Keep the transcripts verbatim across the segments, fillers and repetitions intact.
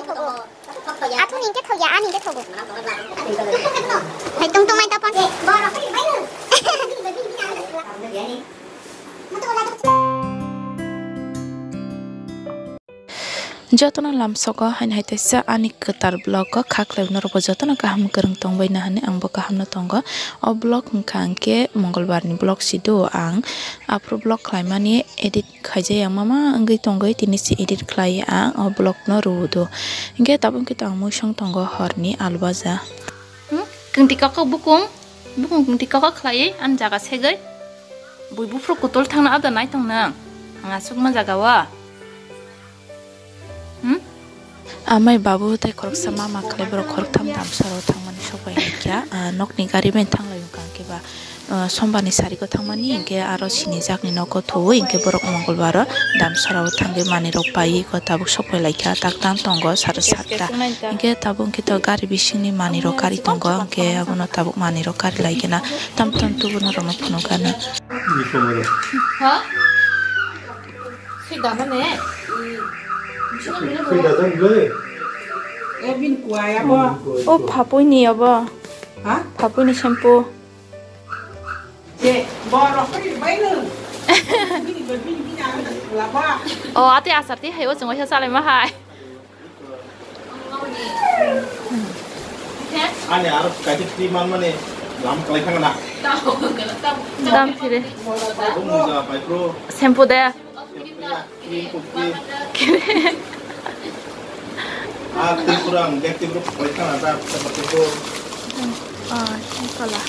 Athuni hingke thokya, ani hingke thogo. Hai tong tong mai tapon. Jotono lamsogo haini hai teisa ani kwtal vlog o khaklai norokbo jotono kaham kwrwng tongbai na hinwi angbo kaham no tongo. O vlog wngkha hwnkhe Mongolbar ni vlog si do ang aphuru vlog khlaimani edit khaijak ya mama wngwi tongwi tini si edit khlai ang o vlog no rw do. Hwnkhe tabuk hwnkhe to ang muisong tongo horni albaja. Hmm? Kwngti kok bukung, bukung kwngti kok khlai ang jaga segwi. Bui buphuru kutul thangna abda nai tong nang. Ang aswkma jaga o. Hmm? Amai babu tei khoroksa mama khlai borok khoroktham damsaro thangmani sokbai hwnkha. Ah, nokni gari bai thanglai wngkha hwnkhe ba, ah, sombarni sariko thangmani hwnkhe aro sinijakni nogo thuwi hwnkhe borok mongolbaro damsarao thangwi manwirok paiwi khe tabuk sokpai laikha tak tang tongo sara satta. Hwnkhe tabuk hwnkhe to gari bisingni manwirok kari tongo hwnkhe abono tabuk manwirok kari laikhe na tam tam tubuno rokno phunukgana. Ha? Sui dana ne? Sui dana ne? Eh, bin kuaya bo. O phapuini obo. Ha? Phapuini shampoo. Je, bo rokri bai no. Bini, bini, bini, bini, laba. O, ate asar ti hai o chungo sa salai ma hai. Ani aro kaisa cream man mane lam kalai thang na. Dam thire. Bung ja pai pro. Shampoo de. Cream putki. Ah, Tripura, ang bek Tripura kalai thang na ta ta ko. Ah, kala.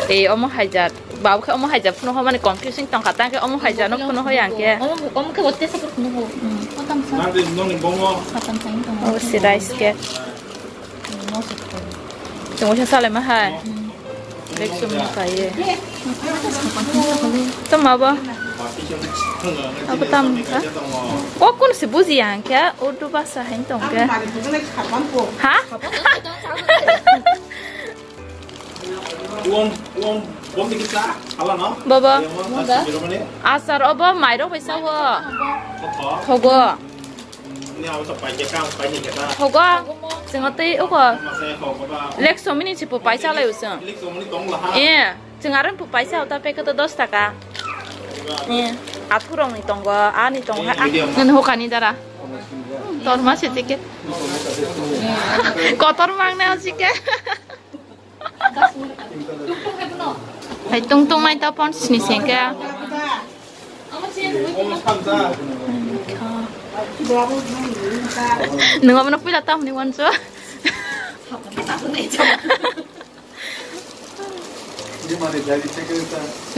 Eh, omo hajar. Babu khe omo haija phunu ho mani confusing tongkha, tang khe omo haija no phunu ho yang khe. Omo, omo khe botte sapor phunu ho. Hmm. Kotam sa. Nang de nong ni bongo. Kotam sa ni tongo. Oh, si rice ke. No se ko. Tong sa sale ma hai. Hmm. Bek sum ni kai ye. Tama ba. Apa tam kha? O kun si buji yang khe, Urdu bhasha hai tong khe. Ha? Uang, uang, bom dikit sa, hala no? Baba. Yang mana? Asar obo mairok bai sao. Apa? Thogo. Ini awal sampai ke kau, pai ni kita. Thogo. Singo tei uko. Masa ya kau apa? Lek somini chipu paisa lai usung. Lek somini tong lah. Iya. Chwng aro paisa uta packet o dos taka. Iya. Athurok ni tongo, ani tongo. Nini hokani dara. Torma se chicken. Kotor mang na chicken. Hai tung tung nai ta pon sini sengke. Nung abo no pila tam ni wancho.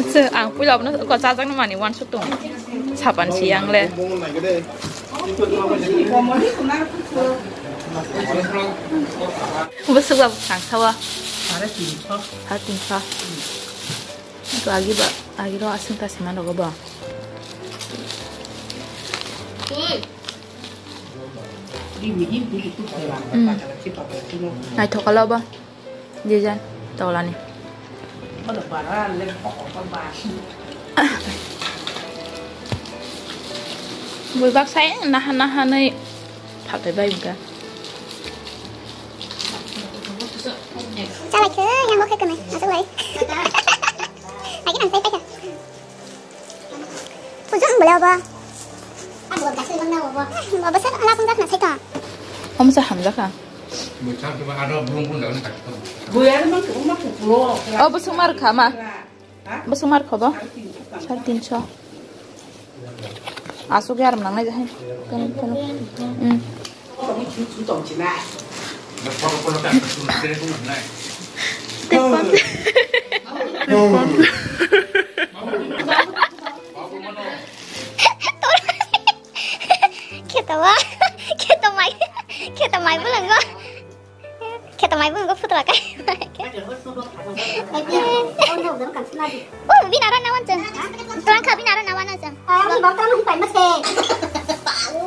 Sir, ang puila abono ko chajakna mani wanso tong. Sapan si ang le. Bwswk ba bwsang sawa. Sare tinso. Sare tinso. To agi ba, agi ro asing ta sima rogo ba. Hmm. Naithok kala ba. Design tolani. Bui baksa naha naha nai phaltai bai wngkha. Chalai khe yang bo khe kwnwi aswk lai. Lagi nang sai paikha. Pujo ang bole obo. Obo sir ala phone jak na sai to. Om sa hamjak ang. Buya mang mang kulo. Obo sumar kha ma. Bo sumar khobo? Sare tinso. Aswk ya ram nangnai jahai. Kano, kano. Hmm. Tepon. Kheto wa. Kheto mai. Kheto mai bulango. Kheto mai bulango phutra kai. Oh, bini aro nawan chwng. Twlang kha bini aro nawan chwng.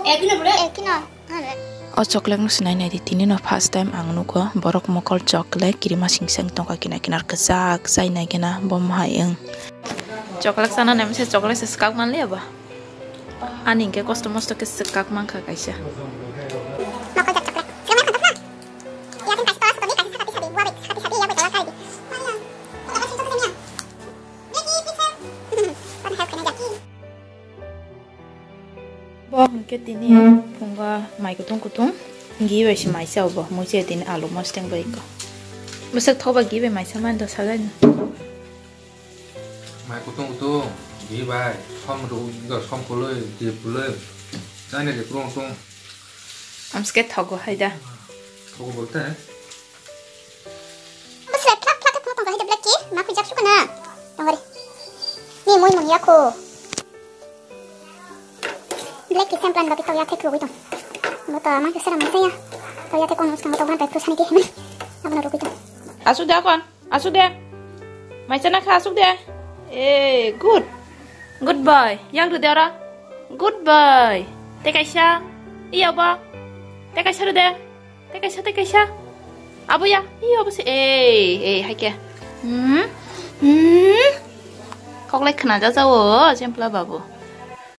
Ekino. O chocolate no sinai nai di, tini no first time ang nugo borok mokol chocolate kirima sing seng tongkha kina kina kwchak chai nai kena bom hai wng. Chocolate sana nai mese chocolate se swkak man liya ba. Ani hingke kosto mosto khe swkak mankha kaisa. Ke tini phungo mai kutung kutung gi bai se mai chao bo, mui se tini alu mosteng bai ko. Bwswk thoba gi bai mai cha mani do sajai no. Mai kutung kutung gi bai som ru do som kului di kului. Chani de krung tung. Amske thogo hai da. Thogo bolte. Bwswk phlak phlak khe phungo tongkha hai de black key ma khuijak sukana. Tongori. Ni mui mung yakho. Black key samplan bagwi tawya thek rwgwi tong. Bo to ma khe sera mai saya. Tawya thek kono swkango tawhan pai phusani khe hwnwi. Abono rwgwi tong. Asuk de akon. Asuk de. Mai chana kha asuk de. Eh, good. Good boy. Yak rw de ora. Good boy. Te kaisa. Iya ba. Te kaisa rw de. Te kaisa, te kaisa. Abo ya. Iya ba se. Eh, eh, hai khe. Hmm. Hmm. Kok lai khna ja jao, Chempla babu.